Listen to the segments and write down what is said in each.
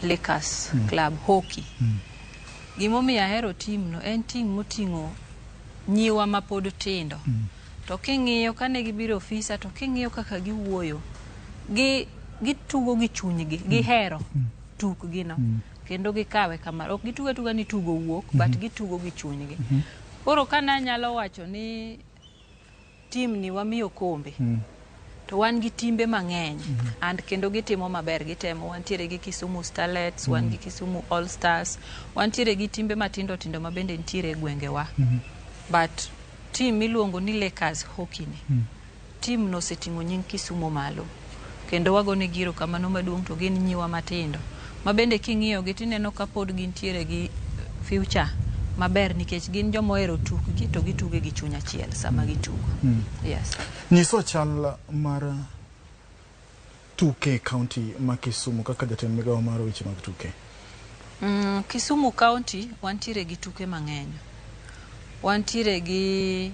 Lakers Club hockey. Gimomiyo ahero team no en team moting'o nyiwa mapod tindo. To king'iyo kane gibiro ofisa to king'iyo kaka giwuoyo, gi gitugo gi chunygi, gihero tukgi no. Kendo gikawe kamano. Ok gitugo atuga ni tugo wuok, but gitugo gi chunygi. Koro ka nanyalo wacho ni team ni wamiyo kombe, to wan gi timbe mang'eny and kendo gitimo maber gitemo wantiere gi Kisumu Starlets wan gi Kisumu All Stars wantiere gi timbe matindo tindo ma bende nitiere e gwengewa but team miluongo ni Lakers hockey ni team no oseting'o nying Kisumu malo kendo wagonegi erokamano maduong' to gin nyiwa matindo ma bende king'iyo gi tineno ka pod gintiere gi future maber nikech gin joma ohero tukgi to gituge gi chuny achiel sama gitugo. Yes. Nyiswa chal mar tuke e kaunti ma Kisumu kaka jatend migawo mar weche mag tuke. Kisumu County wantiere gi tuke mang'eny. Wantiere gi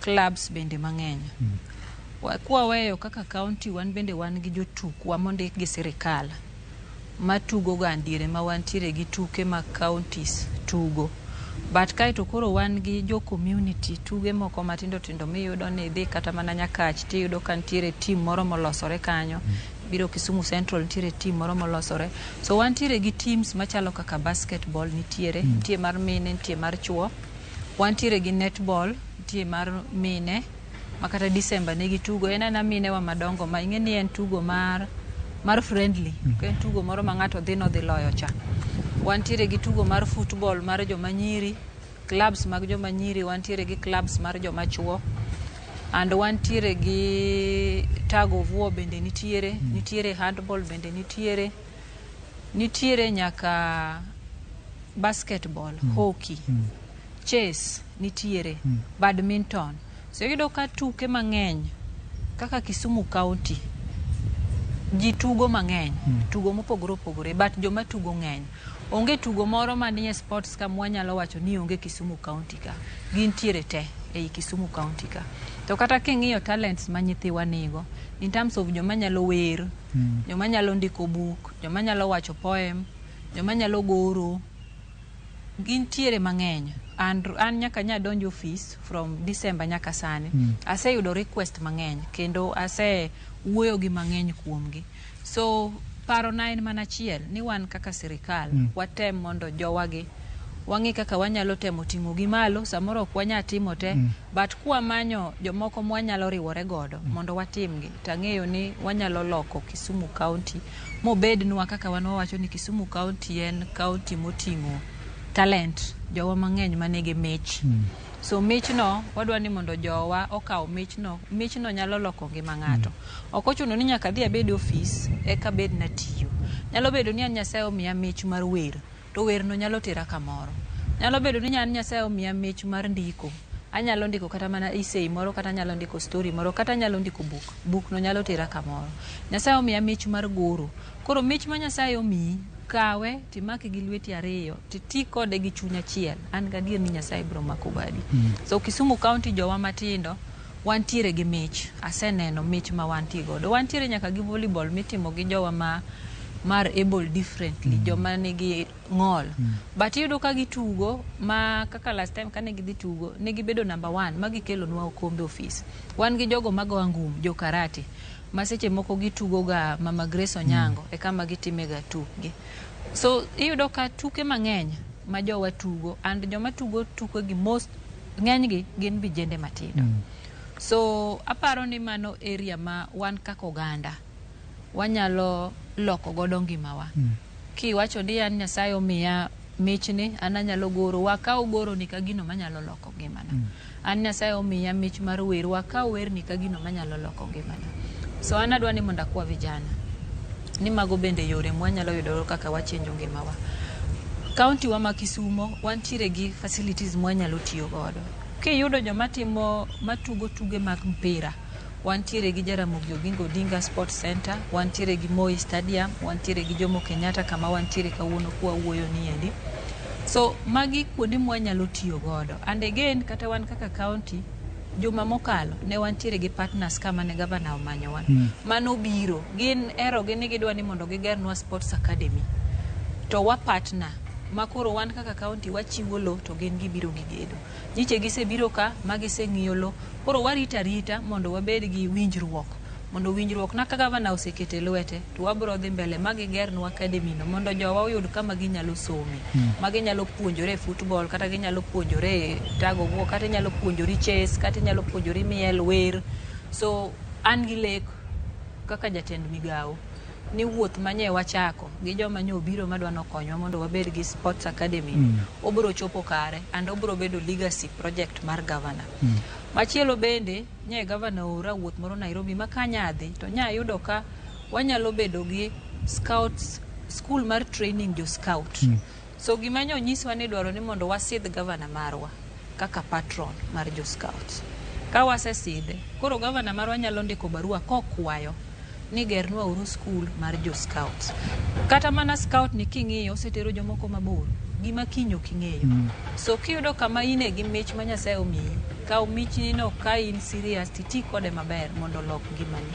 clubs bende mang'eny. Kwaweyo kaka county wan bende wan gi jotukwa mondik gi sirikal matugo ga diere ma wantiere gi tuke ma counties tugo. But kaeto koro wan gi jo community tuge moko matindo tindo miyudo ni idhi kata mana Nyakach tiyudo ka nitiere team moro molosore kanyo. Biro Kisumu Central nitiere team moro molosore. So wantiere gi teams machalo kaka basketball nitiere, nitie mar mine, nitie mar chuo. Wantiere gi netball, nitie mar mine ma kata December ne gitugo. En aena minewa madongo ma ing'e ni en tugo mar friendly. Ok en tugo moro ma ng'ato dhi nodhi loyo cha. Wantiere gi tugo mar football mar joma nyiri, clubs mag joma nyiri, wantiere gi clubs mar joma chuo. And wantiere gi tug of war bende nitiere, nitiere handball bende nitiere, nitiere nyaka basketball, hockey, chess nitiere, badminton. So iyudo ka tuke mang'eny kaka Kisumu County ji tugo mang'eny, tugo mopogore opogore, but joma tugo ng'eny. Onge tugo moro manie sports ka mwanyalo wacho ni onge Kisumu County ka. Gintiere te ei Kisumu County ka. To kata king'iyo talents ma nyithiwa nigo, in terms of joma nyalo wer, joma nyalo ndiko buk, joma nyalo wacho poem, joma nyalo goro, gintiere mang'eny. And an nyaka nya donjo office from December nyaka sani, aseyudo request mang'eny kendo asewuoyo gi mang'eny kuomgi. So parona en mana achiel ni wan kaka sirikal watem mondo jowagi wang'i kaka wanyalo temo ting'o gi malo samoro ok wanya timo te but kwamanyo jomoko mwanyalo riwore godo mondo watimgi tang'eyo ni wanyalo loko Kisumu County mobednwa kaka wan wawacho ni Kisumu County en county moting'o talent jowa mang'eny manigi mich so michno wadwa ni mondo jowa okaw michno michno nyalo loko ngima ng'ato ok ochuno ni nyaka adhi abed e ofis eka bed natiyo nyalo bedo ni an Nyasaye omiya mich mar wer to werno nyalo tera kamoro nyalo bedo ni an Nyasaye omiya mich mar ndiko anyalo ndiko kata mana essay moro kata anyalo ndiko story moro kata anyalo ndiko buk buk no nyalo tera kamoro Nyasaye omiya mich mar goro koro mich ma Nyasaye omiyi kawe timake gi lweti ariyo titi kode gi chuny achiel an gadier ni Nyasaye biro mako badi so Kisumu County jowa matindo wantiere gi mich aseneno mich ma wantie godo wantiere nyaka gi volleyball mitimo gi jowa ma mar able differently joma nigi ng'ol but iyudo ka gitugo ma kaka last time kane gidhi tugo ne gibedo number one ma gikelonwa okombe ofis wan gi jogo mago angum jo karate ma seche moko gitugo ga Mama Grace Onyango e kama gitime ga tukgi so iyudo ka tuke mang'eny ma jowa tugo and joma tugo tuke gi most ng'enygi gin vijende matindo so aparo ni mano area ma wan kaka oganda wanyalo loko godo ngimawa kiwacho ni an Nyasaye omiya michni an anyalo goro wakaw goro ni ka gino manyalo loko ngimana an Nyasaye omiya mich mar wer wakaw werni ka gino manyalo loko ngimana so an adwa ni mondo akwa vijana ni mago bende yore mwanyalo yudo kaka wachenjo ngimawa kaunti wa ma Kisumo wantiere gi facilities mwanyalo tiyo godo kiyudo joma timo matugo tuge mag mpira wantiere gi Jaramogi Oginga Odinga Sports Center wantiere gi Moi Stadium wantiere gi Jomo Kenyatta kama wantiere kawuono kwawuoyo ni endi so magi kuonde mwanyalo tiyo godo and again kata wan kaka county juma mokalo ne wantiere gi partners kama ne gavana omanyowa manobiro gin ero gi ni gidwa ni mondo gigernwa sports academy. To wa partner ma koro wan kaka county wachiwo lo to gin gibiro gigedo. Nyiche gisebiro ka ma giseng'iyo lo. Koro warito arita mondo wabed gi winjruok. Mondo winjruok na ka gavana osekete lwete to wabro dhi mbele ma gigernwa academy no mondo jowa oyud kama ginyalo some. Ma ginyalo puonjore football kata ginyalo puonjore tug of war kata inyalo puonjori chess kata inyalo puonjori miel wer. So an gi lek kaka jatend migawo ni wuoth manye wachako gi joma nye obiro madwa nokonywa mondo wabed gi sports academy obiro chopo kare and obiro bedo legacy project mar governor. Machielo bende nye governor oora wuoth moro Nairobi ma kanya adhi to nya yudo ka wanyalo bedo gi scouts school mar training jo scout. So gima nyo nyiswa ni dwaro ni mondo wasidh governor marwa kaka patron mar jo scouts. Ka wasesidhe, koro governor marwa nyalo ndiko barua kokwayo ni gernwa uru school mar jo scouts. Kata mana scout ni king'iyo osetero jomoko mabor. Gima kiny ok ing'eyo. So kiyudo kama ine gi mich ma Nyasaye omiyi, kaw michni no ka in serious titi kode maber mondo olok ngimani.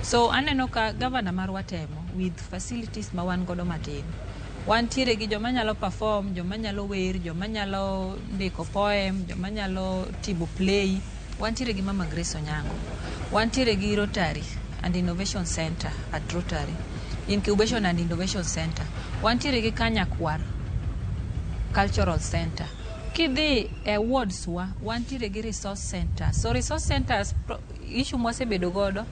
So aneno ka governor marwa temo with facilities ma wan godo matin. Wantiere gi joma nyalo perform, joma nyalo wer, joma nyalo ndiko poem, joma nyalo timo play. Wantiere gi Mama Grace Onyango. Wantiere gi Rotary and Innovation Center at Rotary. Incubation and Innovation Center. Wantiere gi Kanyakwar Cultural Center. Kidhi e wards wa, wantiere gi resource centers. So resource centers, issue mwasebedo godo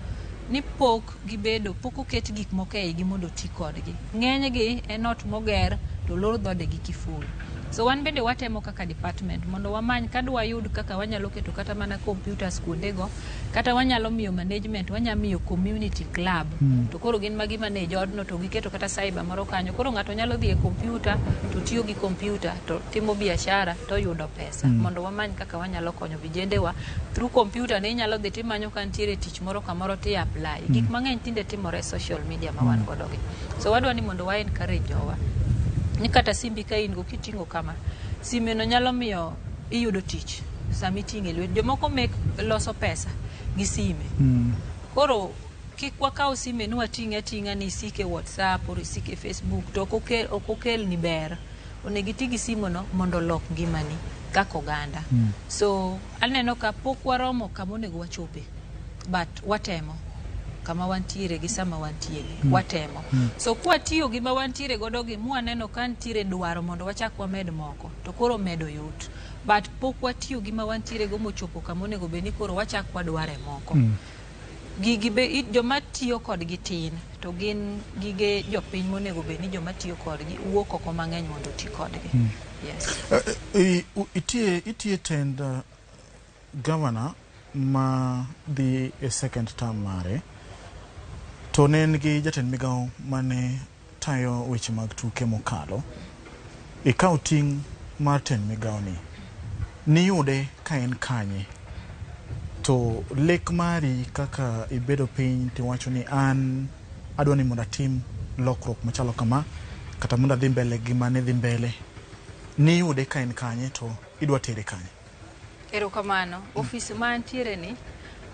ni pok gibedo, pok oket gik moko e igi mondo oti kodgi. Ng'enygi en ot moger to lor dhode gi kiful. So wan bende watemo kaka department mondo wamany kadwayud kaka wanyalo keto kata mana computers kuondego, kata wanyalo miyo management, wanyalo miyo community club. To koro gin ma gimanage odno to giketo kata cyber moro kanyo. Koro ng'ato nyalo dhi e computer to tiyo gi computer to timo biashara to yudo pesa. Mondo wamany kaka wanyalo konyo vijendewa through computer ni inyalo dhi timanyo ka nitiere tich moro kamoro ti apply. Gik mang'eny tinde timore e social media ma wan godo gi. So wadwa ni mondo wa encourage jowa ni kata simbi ka in go kiting'o kama sime no nyalo miyo iyudo tich sama iting'e lweti. Jomoko mek loso pesa gi sime. Koro kik wakaw sime ni wating'e ating'a ni isike WhatsApp or isike Facebook to ok okelni ber. Onego iti gi simo no mondo olok ngimani kaka oganda. So aneno ka pok waromo kama onego wachope but watemo kama wantiere gi sama wantiere watemo. So kwatiyo gi ma wantiere godo gi mwaneno ka nitiere dwaro mondo wachak wamed moko to koro medo yot. But pok watiyo gi ma wantiere go mochopo kama onego bed ni koro wachak wadware moko. Gigi be joma tiyo kodgi tin to gin gige jopiny monego bed ni joma tiyo kodgi wuok oko mang'eny mondo oti kodgi. Yes. Itie tend governor ma dhi e second term mare to ne en gi jatend migawo mane tayo weche mag tuke mokalo. Ikawo ting' mar tend migawo ni, niyude ka en kanye? To lek mari kaka ibedo piny tiwacho ni an adwa ni mondo atim lokruok machalo kama kata mondo adhi mbele gi mane dhi mbele. Niyude ka en kanye to idwa tere kanye? Erokamano. Ofis ma antiere ni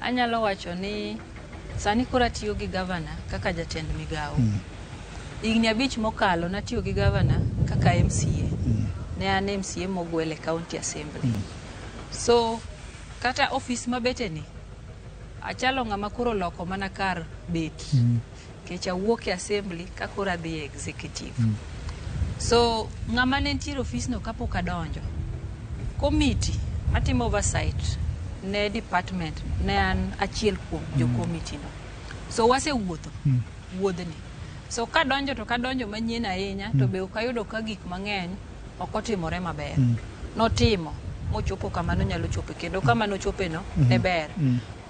anyalo wacho ni sani koro atiyo gi gavana kaka jatend migawo. Higni 5 mokalo natiyo gi gavana kaka MCA. Ne an MCA mogwel e county assembly. So kata ofis mabete ni achalo ng'ama koro loko mana kar bet. Nikech awuok e assembly ka koro adhi e executive. So ng'ama ne nitiere ofisno kapok adonjo, committee matimo oversight ne department ne an achiel kuom jo committee no. So wasewuotho wuodhni. So kadonjo to kadonjo manyien ahinya to be ok ayudo ka gik mang'eny ok otimore maber. Notimo mochopo kama nonyalo chope kendo kama nochope no ne ber.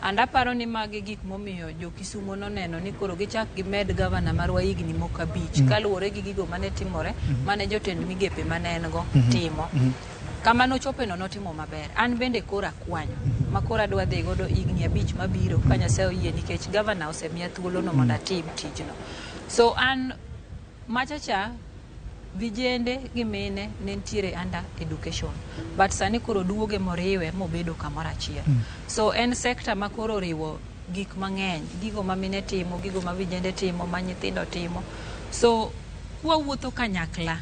And aparo ni magi gik momiyo jo Kisumo noneno ni koro gichak gimed gavana marwa higni moko 5 kaluwore gi gigo mane timore mane jotend migepe mane en go timo. Kama nochope no notimo maber. An bende koro akwanyo ma koro adwa dhi godo higni 5 mabiro ka Nyasaye oyie nikech gavana osemiya thuolo no mondo atim tijno. So an machacha vijende gi mine ne nitiere under education but sani koro duoge moriwe mobedo kamoro achiel. So en sector ma koro oriwo gik mang'eny, gigo ma mine timo, gigo ma vijende timo, ma nyithindo timo. So kwawuotho kanyakla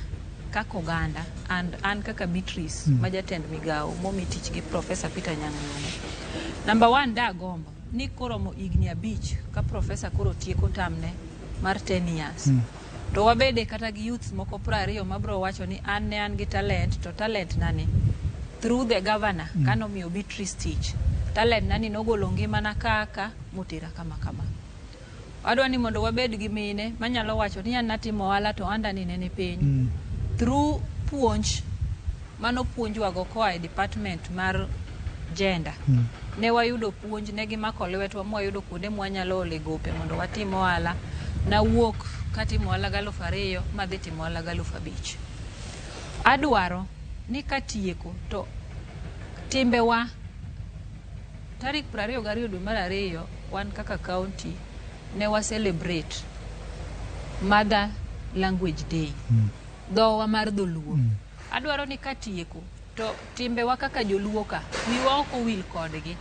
kaka oganda and an kaka Beatrice ma jatend migawo momi tich gi Professor Peter Anyang' Nyong'o. Number one, dagombo ni koromo higni 5 ka professor koro tieko term ne mar 10 years to wabede kata gi youths moko 20 mabro wacho ni an ne an gi talent, to talent nani through the governor kanomiyo Beatrice tich, talent nani nogolo ngimana kaka motera kama kama. Adwa ni mondo wabed gi mine manyalo wacho ni an natimo ohala to ohanda ni ne ni piny through puonj manopuonjwago koa e department mar gender. Ne wayudo puonj, ne gimako lwetwa mwayudo kuonde mwanyalo ole gope mondo watim ohala. Nawuok katimo ohala 2000 madhi timo ohala 5000. Adwaro ni katieko to timbewa tarik 22 dwe mar ariyo, wan kaka county ne wa celebrate Mother Language Day, dhowa mar dholuo. Adwaro ni katieko to timbewa kaka joluo ka wiwa ok owil kodgi.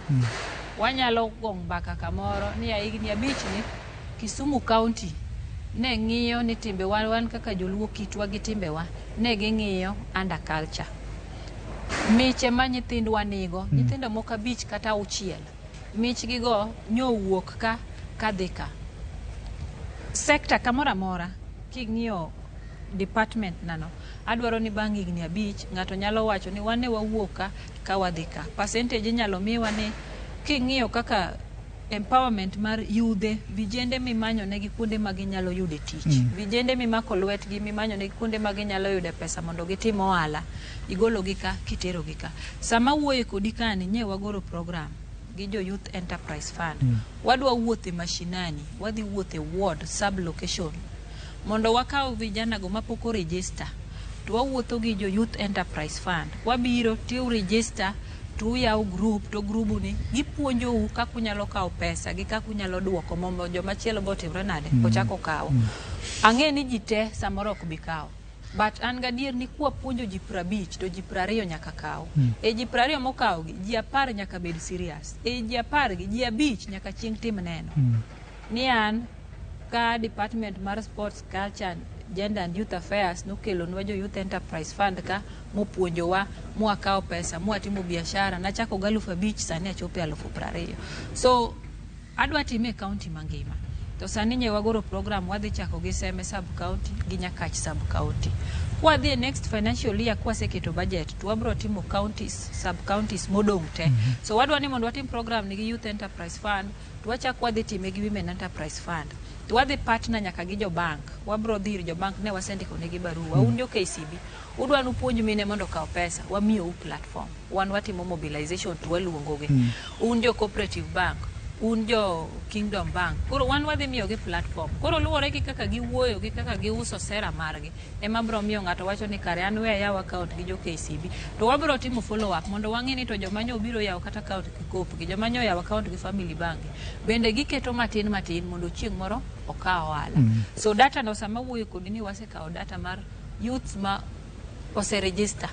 Wanyalo go mbaka kamoro ni ya higni 5 ni Kisumu County ne ng'iyo ni timbewa wan kaka joluo, kitwa gi timbewa ne ging'iyo under culture. Miche ma nyithindwa nigo, nyithindo moko 5 kata 6, michgigo nyowuok ka kadhi ka sector kamoro amora. King'iyo department nano, adwaro ni bang' higni 5 ng'ato nyalo wacho ni wan ne wawuok ka ka wadhi ka. Percentage inyalo miwa ni king'iyo kaka empowerment mar yudhe, vijende mimanyo negi kuonde ma ginyalo yude tich, vijende mimako lwetgi, mimanyo negi kuonde ma ginyalo yude pesa mondo gitim ohala, igologi ka kiterogi ka. Sama wuoye kodi kani, nye wagoro program gi jo Youth Enterprise Fund. Wadwa wuothe mashinani, wadhi wuothe ward, sub location, mondo wakaw vijana go mapok oregister to wawuotho gi jo Youth Enterprise Fund. Wabiro tiu register to uyawo group, to grubu ni gipuonjou kaka unyalo kawo pesa gi kaka unyalo duoko mondo jomachielo be otimre nade, ochak okaw. Ang'e ni ji te samoro ok bi kawo, but an gadier ni kwapuonjo ji 50 to ji 20 nyaka kaw. E ji 20 mokawo gi, ji 10 nyaka bed serious. E ji 10 gi, ji 5 nyaka chieng' tim neno ni an ka department mar Sports, Culture, Gender and Youth Affairs nokelonwa jo Youth Enterprise Fund ka mopuonjowa, mwakawo pesa, mwatimo biashara. Nachako gi 5000, sani achopo e 20,000. So adwa time e county mangima. To sani nye wagoro program, wadhi chako gi Seme sub county gi Nyakach sub county. Kwadhi e next financial year, kwaseketo budget, to wabro timo counties, sub counties modong' te. So wadwa ni mondo watim program ni gi Youth Enterprise Fund, to wachak wadhi time gi Women Enterprise Fund, to wadhi partner nyaka gi jo bank. Wabro dhi ir jo bank, ne wasendiko negi barua. Un jo KCB udwa nupuonj mine mondo okaw pesa, wamiyou platform, wan watimo mobilization to waluongogi. Un jo Cooperative Bank, un jo Kingdom Bank, koro wan wadhi miyogi platform. Koro luwore gi kaka giwuoyo gi kaka giuso sera margi ema bro miyo ng'ato wacho ni kare an we ayaw account gi jo KCB. To wabro timo follow up mondo wang'e ni to joma nyo obiro yawo kata account gi Coop gi joma nyo yawo account gi Family Bank bende giketo matin matin mondo chieng' moro okaw ohala. So data no, sama wuoyo kodi ni wasekawo data mar youths ma oseregister.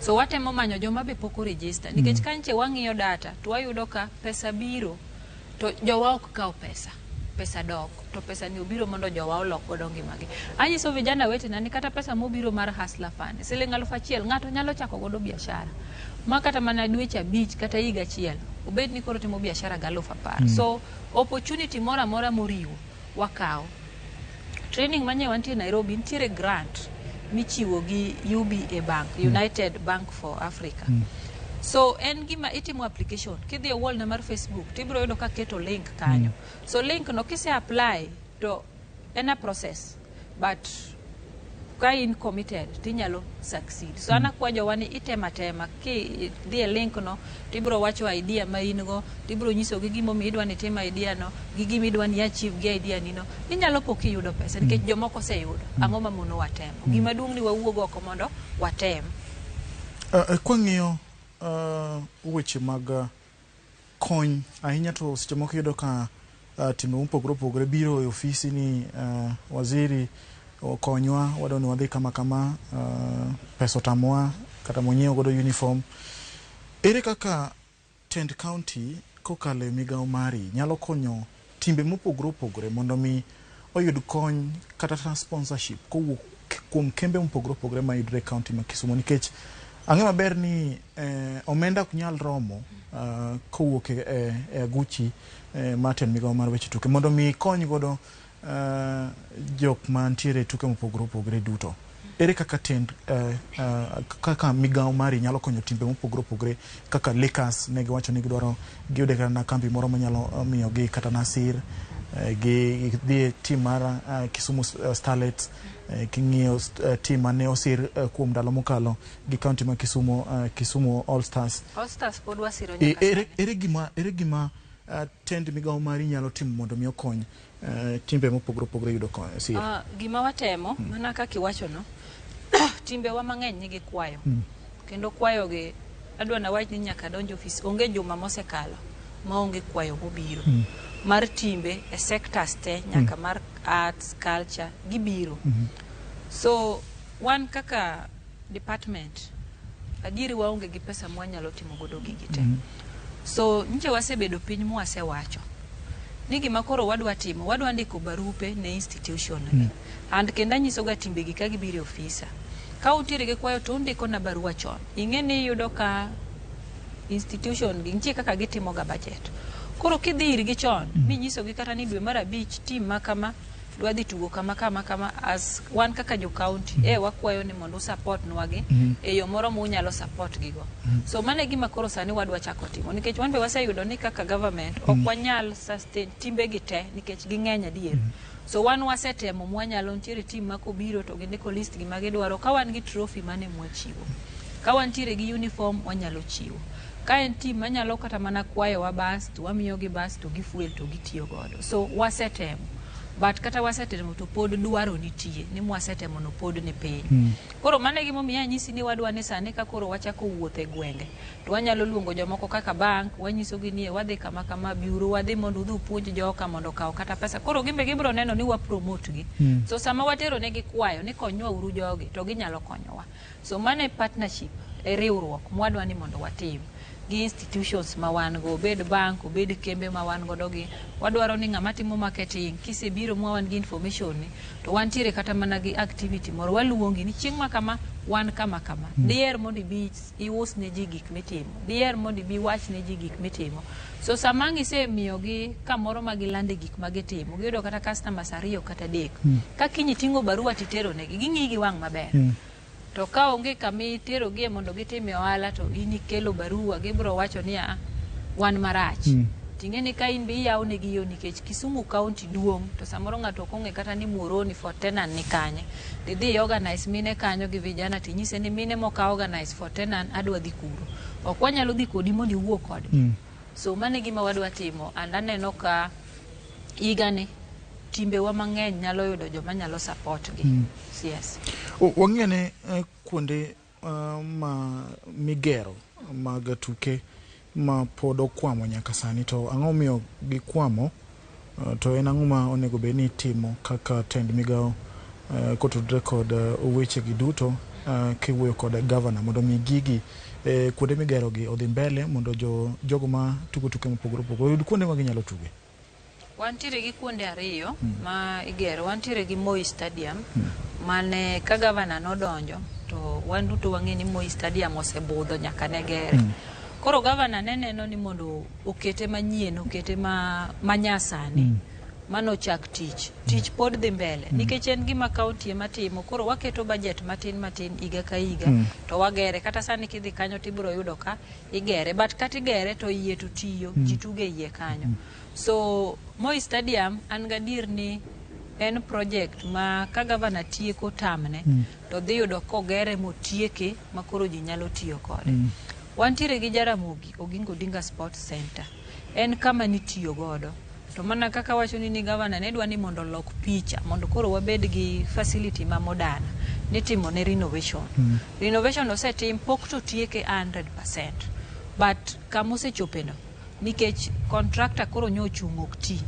So watemo manyo joma be pok oregister, nikech ka nche wang'iyo data to wayudo ka pesa biro to jowa ok kaw pesa, pesa dok, to pesa ni obiro mondo jowa olok godo ngimagi. Anyiso vijana wetena ni kata pesa mobiro mar Hustler Fund, siling 1000, ng'ato nyalo chako godo biashara ma kata mana dweche 5 kata higa achiel obed ni koro timo biashara gi 10,000. So opportunity moro amora moriwo wakawo. Training manye wantie Nairobi, nitiere grant michiwo gi UBA Bank, United Bank for Africa. So en gima itimo application, kidhi e wall na mar Facebook tibiro yudo ka keto link kanyo. So link no kise apply to en a process, but ka in committed tinyalo succeed. So an akwa jowa ni itema tema kidhi e link no, tibiro wacho idea ma in go, tibiro nyisogi gimomiyo idwa ni itim idea no gi gima idwa ni achieve gi idea ni no. Inyalo po kiyudo pesa nikech jomoko oseyudo. Ang'o mamono watemo? Gima duong' ni wawuog oko mondo watem. Kwang'iyo weche mag kony ahinya, to seche moko iyudo ka timbe mopogore opogore biro e ofisi ni waziri okonywa, wadwa ni wadhi kama kama, pesa otamowa kata monyiew godo uniform. Ere kaka tend county kokalo e migawo mari nyalo konyo timbe mopogore opogore mondo mi oyud kony kata sponsorship kowuok kuom kembe mopogore opogore mayudore e kaunti ma Kisumu nikech ang'e maber ni omenda ok nyal romo kowuok e aguchi mar tend migawo mar weche tuke mondo mi ikony godo jok mantiere e tuke mopogore opogore duto. Ere kaka tend kaka migawo mari nyalo konyo timbe mopogore opogore kaka Lakers ne giwacho ni gidwaro giyude kata na kambi moro manyalo miyogi kata na sir gi dhi e team mar Kisumu Starlets king'iyo team mane osir kuom ndalo mokalo gi kaunti ma Kisumu, Kisumu All Stars. All Stars pod wasiro nyaka sani. Ere gima tend migawo mari nyalo timo mondo mi okony timbe mopogore opogore yudo sir? Gima watemo mana kaka iwachono, timbewa mang'eny nigi kwayo kendo kwayogi adwa nawach ni nyaka donj ofis onge juma mosekalo maonge kwayo mobiro mar timbe e sectors te nyaka mar arts, culture gibiro. So wan kaka department adieri waonge gi pesa mwanyalo timo godo gigi te. So nyicha wasebedo piny mwasewacho ni gima koro wadwa timo, wadwa ndiko barupe ne institution gi. And kendo anyiso ga timbe gi ka gibiro e ofisa. Ka untiere gi kwayo to undiko na barua chon. Ing'e ni iyudo ka institution gi nitie kaka gitimo ga budget. Koro kidhi irgi chon minyisogi kata ni dwe mar abich team ma kama dwa dhi tugo kama kama kama as wan kaka jo county wakwayo ni mondo usupport nwa gi e yo moro munyalo support gi go. So mano e gima koro sani wadwa chako timo nikech wan be waseyudo ni kaka government ok wanyal sustain timbe gi te nikech ging'eny adier. So wan wasetemo mwanyalo. Nitiere team ma kobiro to gindiko list gima gidwaro, ka wan gi trophy mane mwachiwo, ka wantiere gi uniform wanyalo chiwo, ka en team manyalo kata mana kwayowa bas to wamiyogi bas to gifuel to gitiyo godo. So wasetemo, but kata wasetemo to pod dwaro nitie ni mwasetemo no pod ni piny. Koro mano e gimomiyo anyisi ni wadwa ni sani ka koro wachako wuoth e gwenge to wanyalo luongo jomoko kaka bank, wanyisogi ni wadhi kama kama, biuru wadhi mondo udhi upuonj joka mondo okaw kata pesa. Koro gimbe gibiro neno ni wa promote gi. So sama watero negi kwayo ni konywa uru jogi to ginyalo konyowa. So mano e partnership, e riwruok mwadwa ni mondo watim gi institutions ma wan go, obed bank, obed kembe ma wan godo gi. Wadwaro ni ng'ama timo marketing, kisebiro mwa wan gi information ni to wantiere kata mana gi activity moro, waluongi ni chieng' ma kama wan kama kama, diher mondo ibi ius ne ji gik mitimo, diher mondo ibi iwach ne ji gik mitimo. So sama ang' isemiyogi kamoro ma gilande gik ma gitimo, giyudo kata customers ariyo kata adek, ka kiny iting'o barua titero negi, ging'iyi gi wang' maber. To ka onge kama iterogie mondo gitime ohala to in ikelo barua, gibiro wacho ni "Ah, wan marach." Ting'e ni ka in be iyawo negi yo nikech Kisumu County duong', to samoro ng'ato ok ong'e kata ni Muhoroni Fort Ternan ni kanye. Tidhi organize mine kanyo gi vijana tinyise ni mine moka organize Fort Ternan adwa dhi kuro. Ok wanyalo dhi kodi mondo iwuo kodgi. So mano e gima wadwa timo and aneno ka higani timbewa mang'eny nyalo yudo joma nyalo support gi. Yes. Wang'e ne kuonde ma migero mag tuke ma pod okwamo nyaka sani, to ang'o miyo gikwamo, to en ang'o ma onego bed ni itimo kaka tend migawo kotudore kod weche gi duto, kiwuoyo kod gavana mondo mi gigi kuonde migero gi odhi mbele mondo jo jogo ma tugo tuke mopogore opogore oyud kuonde ma ginyalo tuge? Wantiere gi kuonde ariyo ma igero. Wantiere gi Moi Stadium mane ka gavana nodonjo to wan duto wang'e ni Moi Stadium osebudho nyaka ne gere. Koro gavana ne neno ni mondo okete manyien, okete ma nyasani manochak tich. Tich pod dhi mbele nikech en gima county ema timo. Koro waketo budget matin matin higa ka higa to wagere. Kata sani kidhi kanyo tibiro yudo ka igere. But kata igere to iye to tiyo, ji tugo e iye kanyo. So Moi Stadium an gadier ni en project ma ka gavana tieko tamne to dhi yudo kogere motieke ma koro ji nyalo tiyo kode. Wantiere gi Jaramogi Oginga Odinga Sports Center. En kama nitiyo godo. To mana kaka wacho ni gavana ne dwa ni mondo olok picha mondo koro wabed gi facility ma modern, nitimo ne renovation. Renovation osetim, pok to tieke 100%. But kama osechope no nikech contractor koro nyo ochung' ok ti.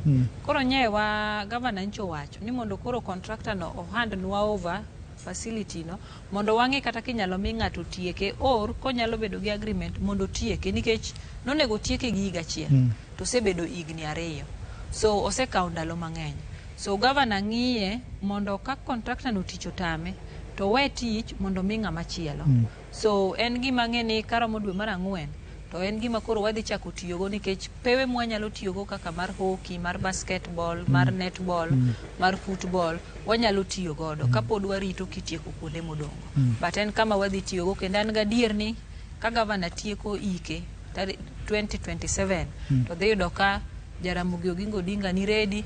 Koro nyewa gavana nyocha owacho ni mondo koro contractor no ohand nwa over facility no mondo wang'e kata kinyalo mi ng'ato tieke or konyalo bedo gi agreement mondo otieke, nikech nonego otieke gi higa achiel to osebedo higni 2, so osekawo ndalo mang'eny. So gavana ng'iye mondo ka contractor no tich otame. To we tich mondo mi ng'ama chielo. So en gima ng'e ni karomo dwe mar ang'wen to en gima koro wadhi chako tiyogo nikech pewe mwanyalo tiyogo kaka mar hockey, mar basketball, mar netball, mar football wanyalo tiyo godo kapod warito kitieko kuonde modongo. But en kama wadhi tiyogo kendo an gadier ni ka gavana tieko ike 2027 to dhi yudo ka Jaramogi Oginga Odinga ni ready,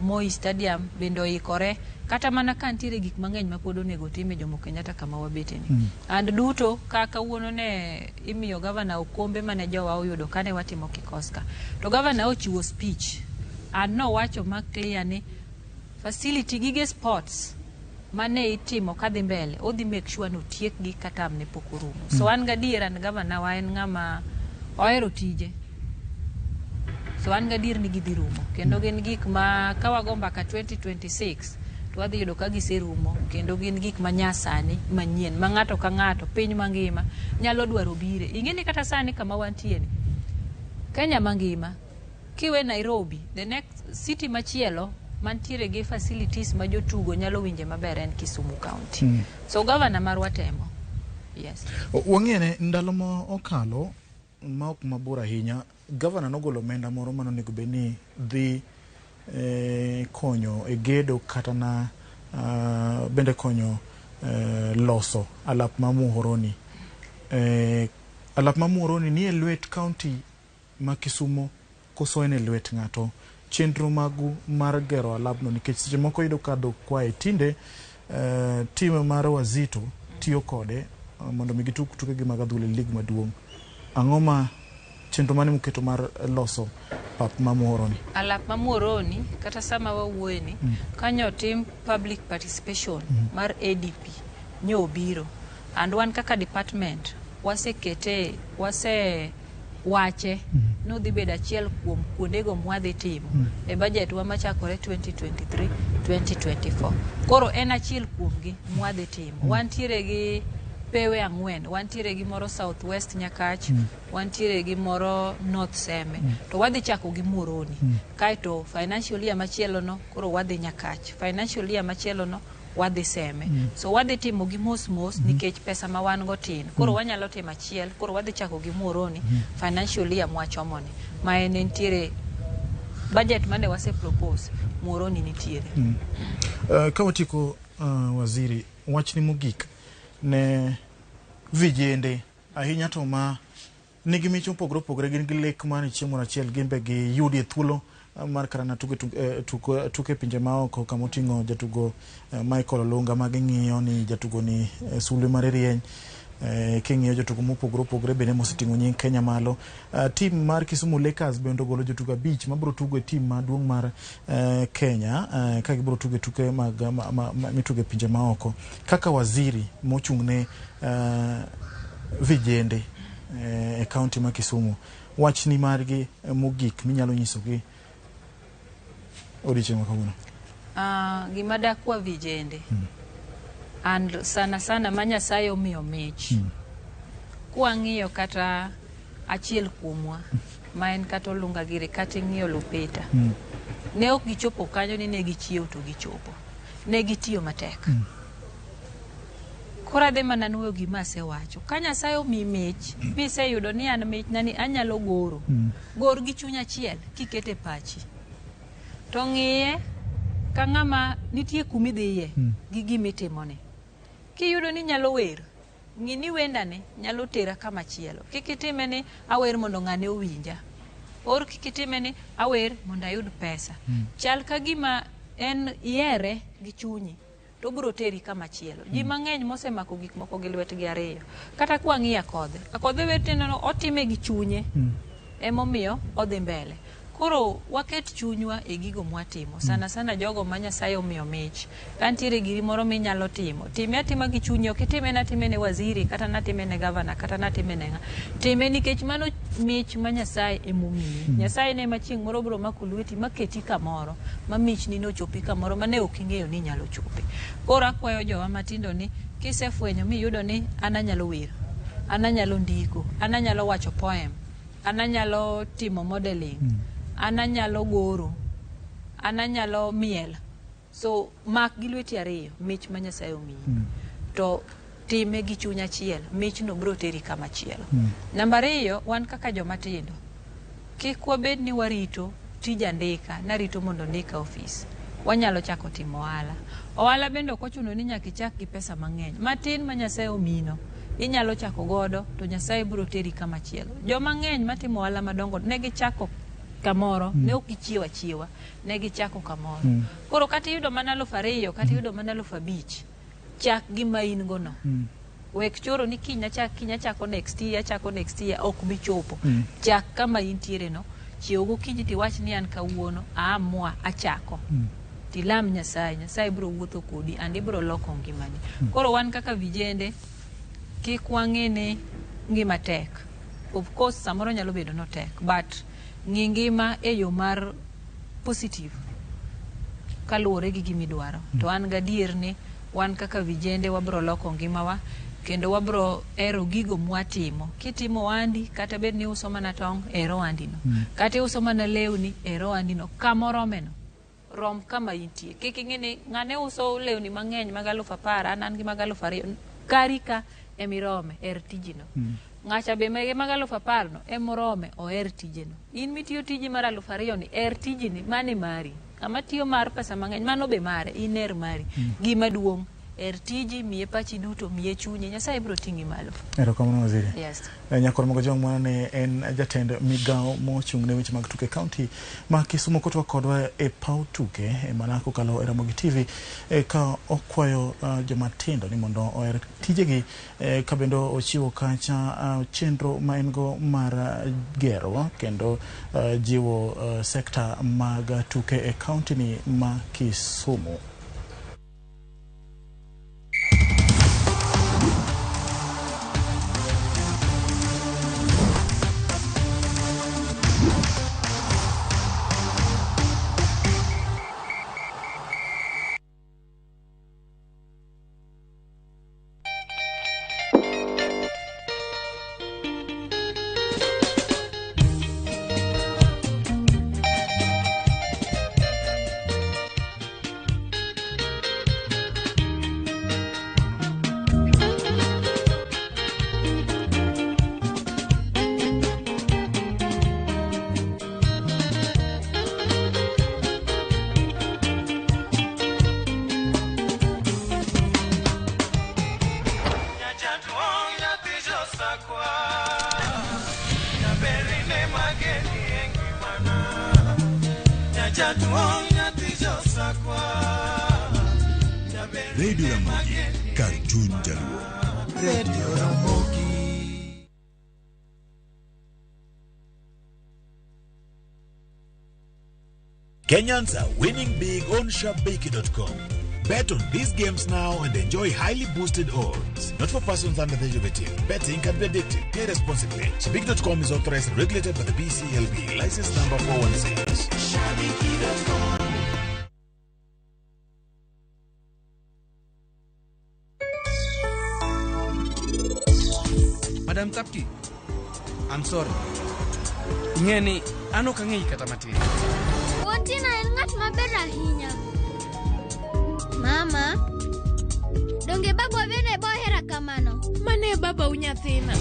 Moi Stadium bende oikore, kata mana ka nitiere gik mang'eny ma pod onego otim e Jomo Kenyatta kama wabete ni. And duto ka kawuono ne imiyo gavana okombe mane jowa oyudo kane watimo Kikoska. To gavana ochiwo speech and nowacho ma clear ni facility gige sports mane itimo kadhi mbele odhi make sure ni otiekgi ka term ne pok orumo. So an gadier an gavana wa en ng'ama ohero tije. So an gadier ni gidhi rumo kendo gin gik ma ka wago mbaka 2026 to wadhi yudo ka giserumo kendo gin gik ma nyasani manyien ma ng'ato ka ng'ato piny mangima nyalo dwaro bire. Ing'e ni kata sani kama wantie ni Kenya mangima kiwe Nairobi the next city machielo mantiere gi facilities ma jotugo nyalo winje maber en Kisumu County. So governor marwa temo. Yes. Wang'e ndalo ma okalo ma ok mabor ahinya, gavana nogolo omenda moro mane onego bed ni dhi konyo e gedo kata na bende konyo loso alap ma Muhoroni. Alap ma Muhoroni ni e lwet county ma Kisumo koso en e lwet ng'ato? Chenro magu mar gero alabno, nikech seche moko iyudo ka dhok kwaye tinde tim mar Wazito tiyo kode mondo mi gitug tukegi mag adhula e lig maduong'. Ang'o ma chenro mane muketo mar loso pap ma Muhoroni? Alap ma Muhoroni kata sama wawuoye ni kanyo otim public participation mar ADP nyo obiro and wan kaka department wasekete wase wache nodhi bedo achiel kuom kuondego mwadhi timo e budget wa machakore 2023 2024. Koro en achiel kuomgi mwadhi timo. Wantiere gi pewe ang'wen, wantiere gi moro South West Nyakach, wantiere gi moro North Seme, to wadhi chako gi Muhoroni. Kaeto financial year machielo no koro wadhi Nyakach, financial year machielo no wadhi Seme. So wadhi timo gi mos mos nikech pesa ma wan go tin. Koro wanyalo timo achiel, koro wadhi chako gi Muhoroni financial year mwachomoni ma en nitiere budget mane wase propose Muhoroni nitiere. Ka watieko, waziri, wachni mogik ne vijende ahinya to ma nigi mich mopogore opogore, gin gi lek mar ni chieng' moro achiel gin be giyudie thuolo mar kata na tugo tuke pinje maoko, kama oting'o jatugo Michael Olunga ma ging'iyo ni jatugo ni sulwe mare rieny. King'iyo jotugo mopogore opogore bende moseting'o nying Kenya malo. Tim mar Kisumu Lakers bende ogolo jotugo 5 mabiro tugo e tim maduong' mar Kenya ka gibiro tugo e tuke mag mitugo e pinje maoko. Kaka waziri mochung' ne vijende e county ma Kisumu, wachni margi mogik minyalo nyisogi odiochieng' ma kawuono? Gima dakwa vijende and sana sana ma Nyasaye omiyo mich, kwang'iyo kata achiel kuomwa ma en kata Olunga giri kata ing'iyo Lupita, ne ok gichopo kanyo ni ne gichiew to gichopo, ne gitiyo matek. Koro adhi mana nuoyo gima asewacho. Ka Nyasaye omiyi mich miseyudo ni an michna ni anyalo goro, gor gi chuny achiel kikete pachi to ng'iye ka ng'ama nitie kumidhiye gi gimitimoni. Kiyudo ni nyalo wer, ng'i ni wendani nyalo tera kama chielo. Kik itime ni awer mondo ng'ane owinja, or kik itime ni awer mondo ayud pesa. Chal ka gima en ihere gi chunyi to obiro teri kama chielo. Ji mang'eny mosemako gik moko gi lwetgi ariyo. Kata kwang'iyo Akodhe, Akodhe wer tineno otime gi chunye, emomiyo odhi mbele. Koro waket chunywa e gigo mwatimo, sana sana jogo ma Nyasaye omiyo mich. Ka nitiere giri moro minyalo timo, time atima gi chunyi, ok itime natime ne waziri, kata natime ne gavana, kata natime ne ng'a. Time nikech mano mich ma Nyasaye emomiyi. Nyasaye ne ema chieng' moro biro mako lweti maketi kamoro, ma michni nochopi kamoro ma ne ok ing'eyo ni inyalo chope. Koro akwayo jowa matindo ni kisefwenyo miyudo ni an anyalo wer, an anyalo ndiko, an anyalo wacho poem, an anyalo timo modeling, an anyalo goro, an anyalo miel. So mak gi lweti ariyo mich ma Nyasaye omiyi. To time gi chuny achiel, michno biro teri kama chielo. Namba ariyo, wan kaka joma tindo, kik wabed ni warito tij andika, narito mondo ondika ofis. Wanyalo chako timo ohala. Ohala bende ok ochuno ni nyaka ichak gi pesa mang'eny. Matin ma Nyasaye omino, inyalo chako godo to Nyasaye biro teri kama chielo. Joma ng'eny matimo ohala madongo ne gichako kamoro, ne ok gichiewo achiewa, ne gichako kamoro. Koro kata iyudo mana 2,000, kata iyudo mana 5,000, chak gima in go no. Wek choro ni kiny achak, kiny achako next year, achako next year, ok bi chopo. Chak kama intiere no, chiew gokinyi tiwach ni an kawuono aamua achako. Tilam Nyasaye, Nyasaye biro wuotho kodi and ibiro loko ngimani. Koro wan kaka vijende, kik wang'e ni ngima tek. Of course samoro nyalo bedo no tek, but ng'i ngima e yo mar positive kaluwore gi gimidwaro. To an gadier ni wan kaka vijende wabiro loko ngimawa kendo wabiro hero gigo mwatimo. Kitimo ohandi, kata bed ni iuso mana tong', her ohandi no. Kata iuso mana lewni, her ohandi no. Kamorome no, rom kama intie. Kik ing'i ni ng'ane uso lewni mang'eny mag 10,000, an gi mag 2,000. Kari ka emirome, her tijino. Ng'acha be mege mag 10,000 no emorome, oher tijeno. In mitiyo tiji mar 2,000 ni, her tijini, mane mari. Ng'ama tiyo mar pesa mang'eny, mano be mare, in her mari. Gima duong', her tiji, miye pachi duto, miye chunyi, Nyasaye biro ting'i malo. Erokamano waziri. Yes. Nyakwar Mogajwang' mano ne en jatend migawo mochung' ne weche mag tuke kaunti ma Kisumu kotwak kodwa e paw tuke mana kokalo e Ramogi TV ka okwayo joma tindo ni mondo oher tijegi ka bende ochiwo kacha chenro ma en go mar gero kendo jiwo sekta mag tuke e kaunti ni ma Kisumu. Radio Ramogi, kar chuny Jaluo. Radio Ramogi. Kenyans are winning big on Shabiki.com. Bet on these games now and enjoy highly boosted odds. Not for persons under the age of 18. Betting can be addictive. Play responsibly. Shabiki.com is authorized and regulated by the BCLB. License number 416. Shabiki.com. Madam Tapki, I'm sorry. Ing'eni an ok ang'eyi kata matin. Wuon Tina en ng'at maber ahinya. Mama, donge babwa bende bohera kamano? Mane baba u nyathina.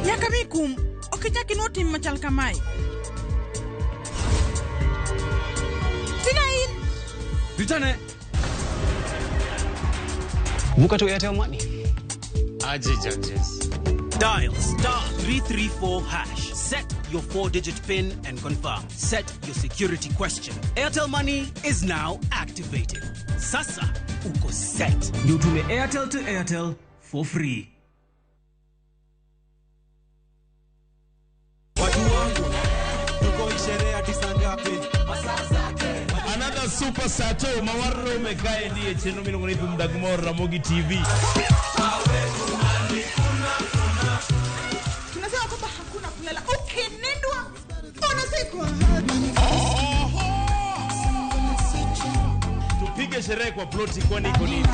Nyaka mi kum, ok ichak inuo tim machal kamae. Tina in! Ritane! Vuka to Airtel Money. Aje judges. Dial star 334 hash. Set your 4-digit PIN and confirm. Set your security question. Airtel Money is now activated. Sasa uko set. Ndio tume Airtel to Airtel for free. Watu wangu, tuko isherehe hadi saa ngapi? Another super sato mawarro mekae ndiye chenro miluongo ni Thum Dag Mor Ramogi TV. Tunasema kwamba hakuna kulala. Ukinindwa, unazikwa. Tupige sherehe kwa ploti kwani iko nini?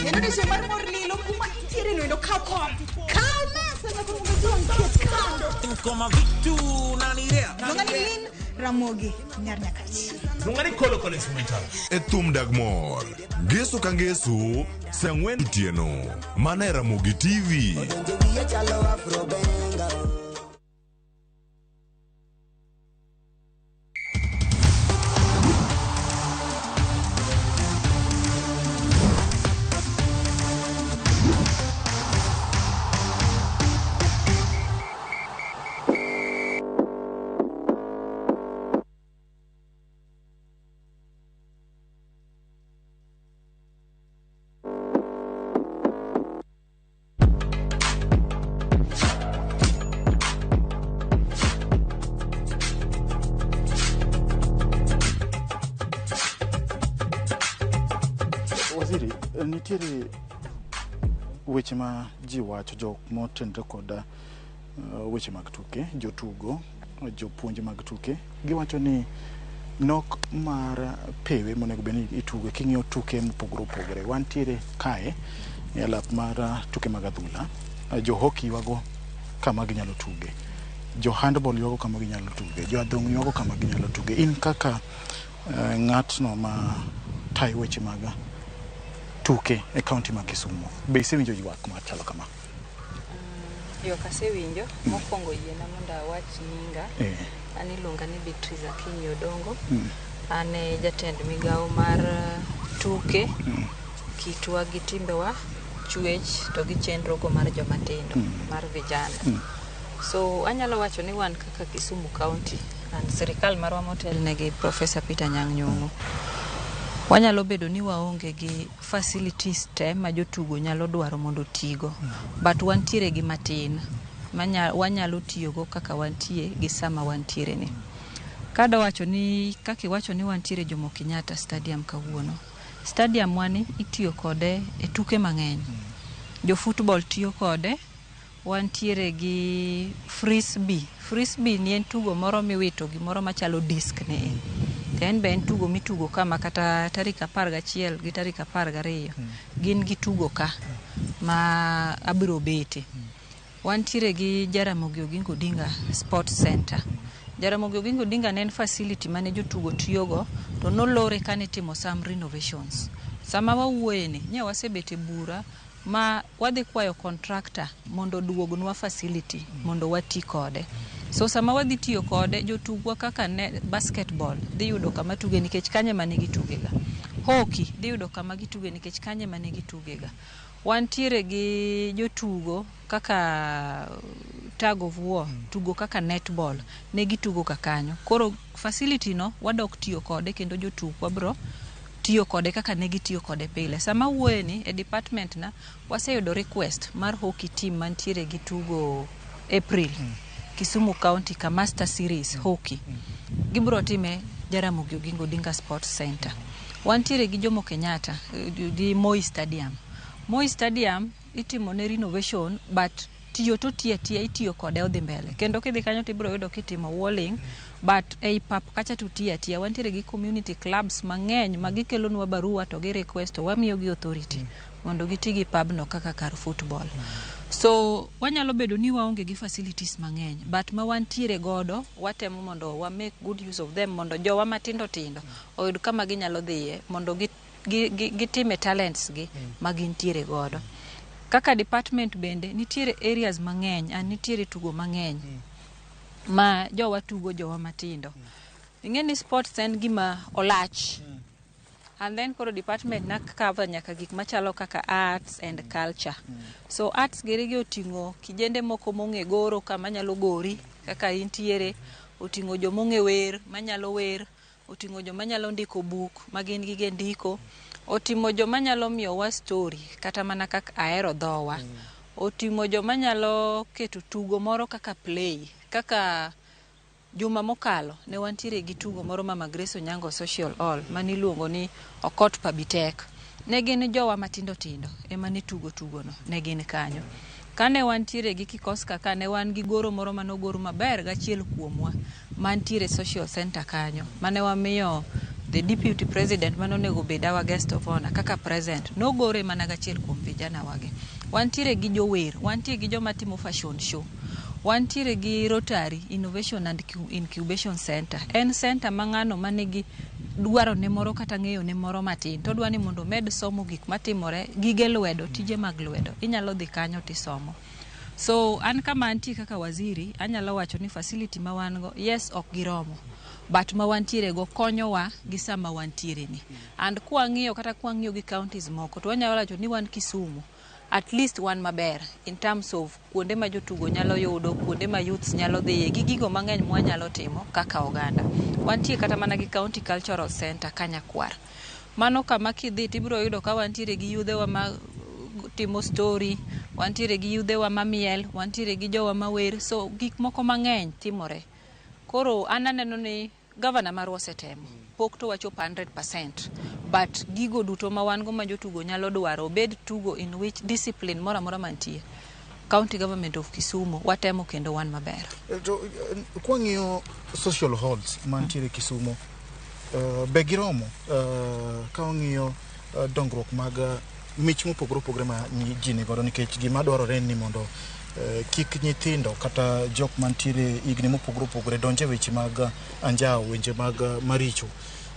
Kendo ni mar mor lilo kuma intiere no endo kaw kom. Kaw mesa na kumujua nket kando. Tuko mavitu nanirea. Luonga ni Lynn Ramogi Nyar Nyakach. Luonga ni Kolo Kolo Instrumental. E thum dag mor. Ngeso ka ngeso, saa ang'wen otieno. Mana e Ramogi TV. Waziri, nitiere weche ma ji wacho jok motenre kod weche mag tuke, jotugo, jopuonj mag tuke, giwacho ni nok mar pewe monego bed ni itugo king'iyo tuke mopogore opogore. Wantiere kae e alap mar tuke mag adhula, jo hockey ywago kama ginyalo tuge, jo handball ywago kama ginyalo tuge, jo adhong' ywago kama ginyalo tuge. In kaka ng'atno ma tayo weche mag tuke e kaunti ma Kisumu, be isewinjo ywak machalo kama? Ywak asewinjo. Mokwongo yiena mondo awach nyinga. An iluonga ni Beatrice Akinyi Odongo. An e jatend migawo mar tuke, kitwa gi timbewa, chwech to gi chenro go mar joma tindo, mar vijana. So anyalo wacho ni wan kaka Kisumu County and sirikal marwa motelne gi Professor Peter Anyang' Nyong'o, wanyalo bedo ni waonge gi facilities te ma jotugo nyalo dwaro mondo otigo, but wantiere gi matin wanyalo tiyogo kaka wantie gi sama wantiere ni. Kadwa wacho ni kaka iwacho ni wantiere Jomo Kenyatta Stadium kawuono. Stadium wani itiyo kode e tuke mang'eny. Jo football tiyo kode, wantiere gi frisbee. Frisbee ni en tugo moro miwito gimoro machalo disk ni. To en be en tugo mitugo kama kata tarik 11 gi tarik 12 gin gitugo ka ma abiro bete. Wantiere gi Jaramogi Oginga Odinga Sports Center. Jaramogi Oginga Odinga ne en facility mane jotugo tiyogo to nolore kane itimo some renovations. Sama wawuoye ni, nye wasebet e bura ma wadhi kwayo contractor mondo oduognwa facility mondo wati kode. So sama wadhi tiyo kode, jotugwa kaka ne basketball dhi yudo kama tuge nikech kanyo ema ne gitugega. Hockey dhi yudo kama gituge nikech kanyo ema ne gitugega. Wantiere gi jotugo kaka tug of war, tugo kaka netball, ne gitugo ka kanyo. Koro facility no wadok tiyo kode kendo jotugwa bro tiyo kode kaka ne gitiyo kode pile. Sama wuoye ni e department na waseyudo request mar hockey team mantiere gi tugo April. Kisumu County ka Master Series hockey. Gibro time Jaramogi Oginga Odinga Sports Center. Wantiere gi Jomo Kenyatta gi Moi Stadium. Moi Stadium itimo ne renovation but tiyo to tiyo atiya itiyo kode odhi mbele. Kendo kidhi kanyo tibiro yudo kitimo walling but ei pap kacha to tiyo atiya. Wantiere gi community clubs mang'eny ma gikelonwa barua to gi request to wamiyo gi authority mondo giti gi pabno kaka kar football. So wanyalo bedo ni waonge gi facilities mang'eny but ma wantiere godo watemo mondo wa make good use of them mondo jowa matindo tindo oyud kama ginyalo dhiye mondo gitime talents gi ma gintiere godo. Kaka department bende nitiere areas mang'eny and nitiere tugo mang'eny ma jowa tugo jowa matindo. Ing'e ni sports en gima olach. And then koro department na cover nyaka gik machalo kaka arts and culture. So arts giri gi oting'o kijende moko mong'e goro kama nyalo gori kaka intiere, oting'o jomong'e wer manyalo wer, oting'o joma nyalo ndiko buk ma gin gige ndiko, otimo joma nyalo miyowa story kata mana kaka ahero dhowa, otimo joma nyalo keto tugo moro kaka play, kaka juma mokalo ne wantiere gi tugo moro Mama Grace Onyango Social Hall maniluongo ni Okot Pabitek. Ne gin jowa matindo tindo ema ne tugo tugono, ne gin kanyo. Kane wantiere gi kikoska ka ne wan gi goro moro manogor maber gachiel kuomwa mantiere social center kanyo mane wamiyo the deputy president manonego bed our guest of honor kaka present nogore mana gachiel kuom vijana wagi. Wantiere gi jower, wantiere gi joma timo fashion show. Wantiere gi Rotary Innovation and Incubation Center. En center ma ng'ano manigi dwaro ne moro kata ng'eyo ne moro matin to odwa ni mondo omed somo gik matimore, gige lwedo, tije mag lwedo, inyalo dhi kanyo tisomo. So an kama antie kaka waziri, anyalo wacho ni facility ma wan go, yes, ok giromo, but ma wantiere go konyowa gi sama wantiere ni. And kwang'iyo kata kwang'iyo gi counties moko, to wanyalo wacho ni wan Kisumu at least wan maber in terms of kuonde ma jotugo nyalo yudo, kuonde ma youths nyalo dhiye, gi gigo mang'eny mwanyalo timo kaka oganda. Wantie kata mana gi County Cultural Center Kanyakwar. Mano kama kidhi tibiro yudo ka wantiere gi yudhewa ma timo story, wantiere gi yudhewa mamiel, wantiere gi jowa mawer, so gik moko mang'eny timore. Koro an aneno ni gavana marwa osetemo, pok to wachopo 100%, but gigo duto ma wan go ma jotugo nyalo dwaro, obed tugo in which discipline moro amora mantie, County Government of Kisumu watemo kendo wan maber. To kwang'iyo social halls mantiere Kisumu, be giromo ka wang'iyo dongruok mag mich mopogore opogore ma ji ni godo, nikech gima dwarore en ni mondo kik nyithindo kata jok mantiere higni mopogore opogore donj e weche mag anjawo, weche mag maricho.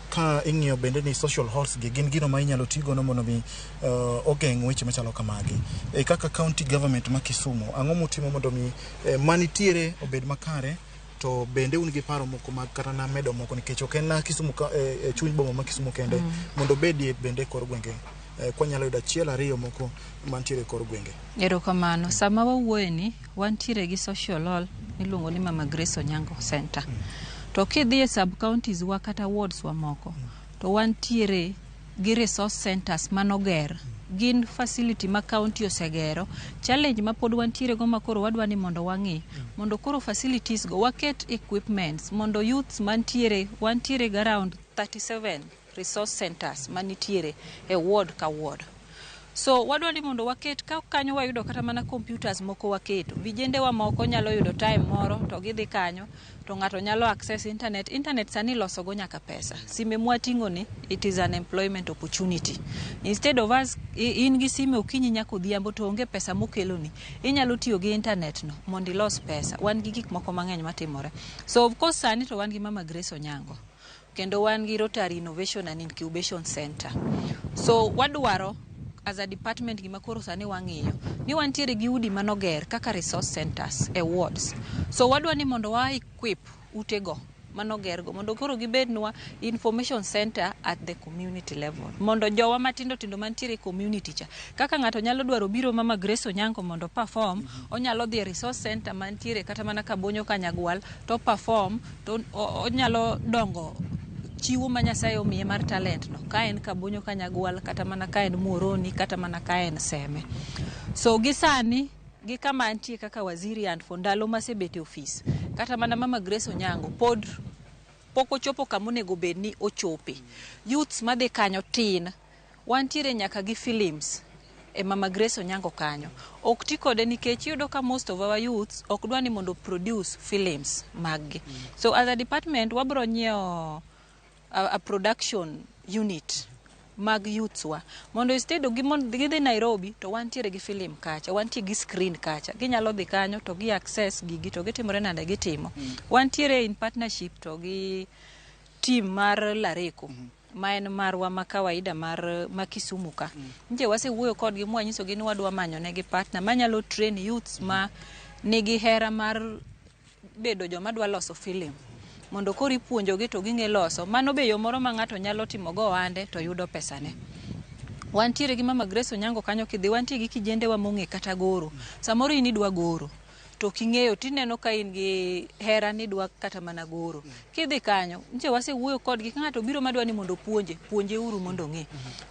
Ka ing'iyo bende ni social halls gi gin gino ma inyalo ti godo mondo mi ogeng' weche machalo kamagi. Kaka county government ma Kisumu, ang'o mutimo mondo mi manitiere obed makare, to bende un gi paro moko mag kata na medo moko, nikech ok en na Kisumu ka, chuny boma ma Kisumu kende, mondo obedie bende e kor gwenge, kwanyalo yudo achiel ariyo moko mantiere e kor gwenge? Erokamano. Sama wawuoye ni, wantiere gi social hall miluongo ni Mama Grace Onyango Center. To kidhi e sub counties wa kata wards wa moko, to wantiere gi resource centers manoger. Gin facility ma county osegero. Challenge ma pod wantiere go ma koro wadwa ni mondo wang'i, mondo koro facilities go waket equipments mondo youths mantiere, wantiere gi around 37 resource centers manitiere e ward ka ward. So wadwa ni mondo waket ka kanyo wayudo kata mana computers moko waketo. Vijende wa moko nyalo yudo time moro to gidhi kanyo to ng'ato nyalo access internet. Internet sani iloso go nyaka pesa. Sime mwating'o ni, it is an employment opportunity. Instead of us in gi sime okinyi nyaka odhiambo to onge pesa mokeloni, inyalo tiyo gi internet no mondo ilos pesa. Wan gi gik moko mang'eny matimore. So of course sani to wan gi Mama Grace Onyango, kendo wan gi Rotary Innovation and Incubation Center. So wadwaro as a department, gima koro sani wang'iyo ni wantiere gi udi manoger kaka resource centers e wards. So wadwa ni mondo wa equip utego manogergo mondo koro gibednwa information center at the community level, mondo jowa matindo tindo mantiere e community cha, kaka ng'ato nyalo dwaro biro Mama Grace Onyango mondo perform, onyalo dhi e resource center mantiere kata mana Kabonyo Kanyagwal to perform, to onyalo dongo chiwo ma Nyasaye omiye mar talent no, ka en Kabonyo Kanyagwal, kata mana ka en Muhoroni, kata mana ka en Seme. So gi sani, gi kama antie kaka waziri and for ndalo masebet e ofis, kata mana Mama Grace Onyango pod pok ochopo kama onego bed ni ochope. Youths madhi kanyo tin. Wantiere nyaka gi films e Mama Grace Onyango kanyo. Ok ti kode nikech iyudo ka most of our youths ok dwa ni mondo produce films mag gi. So as a department wabro nyiewo a production unit mag youths wa mondo instead of gidhi Nairobi to wantiere gi film kacha, wantie gi screen kacha, ginyalo dhi kanyo to gi access gigi to gitimore nade, gitimo. Wantiere in partnership to gi team mar Lareko, ma en marwa ma kawaida mar ma Kisumu ka. Nje wasewuoyo kodgi mwanyisogi ni wadwa manyo negi partner manyalo train youths ma nigi hera mar bedo joma dwa loso film, mondo koro ipuonjogi to ging'e loso. Mano be yo moro ma ng'ato nyalo timo go ohande to yudo pesane. Wantiere gi Mama Grace Onyango kanyo, kidhi wantie gi kijendewa mong'e kata goro. Samoro in idwa goro to ok ing'eyo, tineno ka in gi hera ni idwa kata mana goro. Kidhi kanyo, nche wasewuoyo kodgi, ka ng'ato biro madwa ni mondo opuonje, puonje uru mondo ong'e.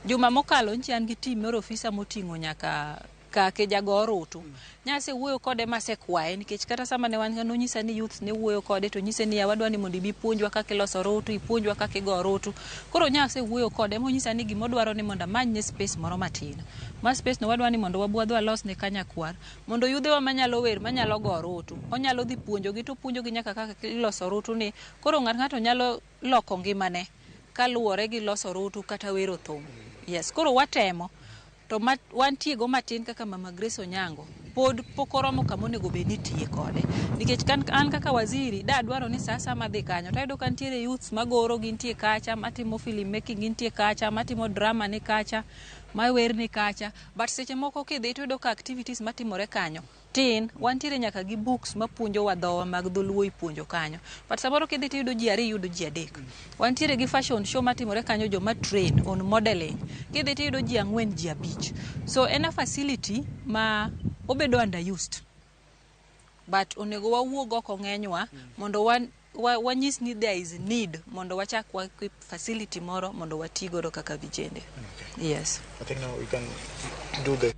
Juma mokalo nche an gi team mar ofisa moting'o nyaka kake jago orutu. Nyasewuoyo kode masekwaye, nikech kata sama ne wan nonyisa ni youth ne wuoyo kode to nyise niya, wadwa ni mondo ibi ipuonjwa kaka iloso orutu, ipuonjwa kaka igo orutu. Koro nyasewuoyo kode monyisa ni gimodwaro ni mondo amanyne space moro matin. Ma space no wadwa ni mondo wabwadh walosne Kanyakwar mondo yudhewa manyalo wer, manyalo go orutu, onyalo dhi puonjogi to puonjogi nyaka kaka iloso orutu ni koro ng'ato nyalo loko ngimane kaluwore gi loso orutu kata wero thum. Yes, koro watemo to wantie go matin kaka Mama Grace Onyango. Pod pok oromo kama onego bed ni itiye kode. Nikech kan, an kaka waziri da dwaro ni sa asaya madhi kanyo tayudo ka nitiere youths magoro gintie kacha, matimo film making gintie kacha, matimo drama ni kacha, mawer ni kacha. But seche moko kidhi tiyudo ka activities matimore kanyo tin. Wantiere nyaka gi books mapuonjowa dhowa mag dholuo ipuonjo kanyo. But samoro kidhi tiyudo ji ariyo iyudo ji adek. Wantiere gi fashion show matimore kanyo joma train on modeling. Kidhi tiyudo ji ang'wen ji abich. So en a facility ma obedo underused. But onego wawuog oko ng'enywa mondo wanyis ni there is need mondo wachak wa equip facility moro mondo wati godo kaka vijende. Yes. I think now we can do the